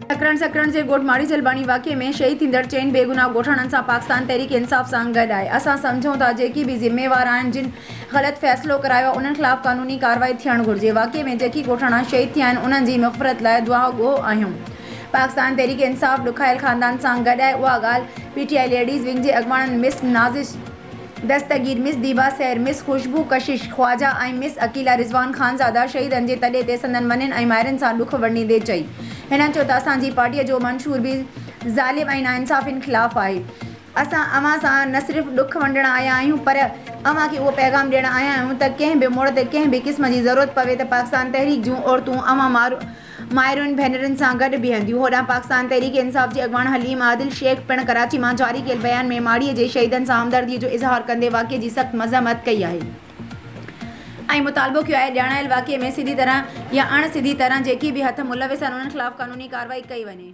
سڪرنڊ، سڪرنڊ جي ڳوٺ ماڙي جلباڻي واقعي ۾ شهيد ٿيندڙ چئن بيگناهه ڳوٺاڻن سان پاڪستان تحريڪ انصاف سان گڏ آهي، اسان سمجهون ٿا جيڪي به ذميوار آهن جن غلط فيصلو ڪرايو آهي انهن خلاف قانوني ڪارروائي ٿيڻ گهرجي، واقعي ۾ جيڪي ڳوٺاڻا شهيد ٿيا آهن انهن جي مغفرت لاء دعاگو آهيون، پاڪستان تحريڪ انصاف ڏکايل خاندان سان گڏ آهي، اها ڳالهه P T I ladies wing جي اڳواڻن مس نازش دستگير، مس ديبا سحر، مس خوشبو ڪشش خواجه ۽ مس عقيله رضوان خانزاده شهيدن جي تڏي تي سندن ونين ۽ مائرن سان ڏک ونڊيندي چئي. هنن چيو ته اسان جي پارٽيء جو منشور به ظالم ۽ ناانصافين خلاف آهي. اسان اوهان سان نه صرف ڏک ونڊڻ آيا آهيون پر اوهان کي اهو پيغام ڏيڻ آيا آهيون ته ڪنهن به موڙ تي ڪنهن به قسم جي ضرورت پوي ته پاڪستان تحريڪ جون عورتون اوهان مائرن ڀينرن سان گڏ بيهنديون. هوڏانهن پاڪستان تحريڪ انصاف جي اڳواڻ حليم عادل شيخ پڻ ڪراچي مان جاري ڪيل بيان ۾ ماڙي جي شهيدن سان همدردي جو اظهار ڪندي واقعي جي سخت مذمت ڪئي آهي ۽ مطالبو ڪيو آهي ڄاڻايل واقعي ۾ سڌي طرح يا اڻ سڌي طرح جيڪي به هٿ ملوث آهن انهن خلاف قانوني ڪارروائي ڪئي وڃي.